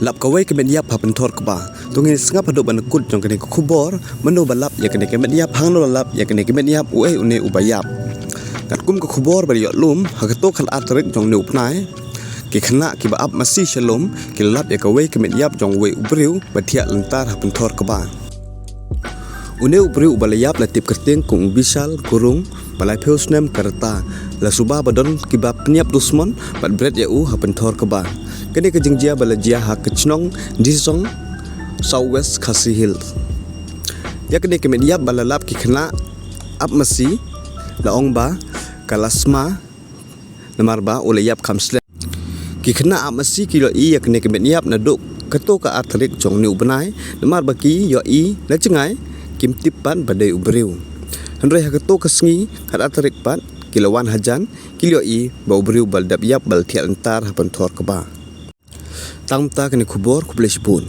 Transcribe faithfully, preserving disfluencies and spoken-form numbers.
Lap kawei ka met ïap ha pynthor kba. To ngin sngap haduh ban kut jong kane ka khubor, mano ba lap ïa kane ka met ïap, hangno la lap ïa kane ka met ïap, uei une uba ïap. Katkum ka khubor ba la ïoh lum, ha kato ka khatar tarik jong une u bnai, ki khynnah kiba ap masi sha lum ki la lap ïa kawei ka met ïap jong uwei u briew ba thiah lyntar ha pynthor kba. Une u briew uba la ïap la tip kyrteng kum u Bishal Gurung, ba laiphew snem ka rta, la suba ba don kiba pynïap dusmon bad bret ïa u ha pynthor kba. Kane ka jingjia ba la jia ha ka chnong Disong, South West Khasi Hills. Ïa kane ka met ïap ba la lap ki khynnah ap masi la ong ba ka la sma namar ba u la ïap kham slem. Ki khynnah ap masi ki ïohi ïa kane ka met ïap naduh kato ka ar tarik jong une u bnai, namar ba ki ïohi na jngai, kim tip pat ba dei u briew. Hynrei ha kato ka sngi khatar tarik pat ki la wan hajan, ki ïohi ba u briew ba la dep ïap ba la thiah lyntar ha pynthor kba. Tang mynta kane ka khubor, khublei shibun.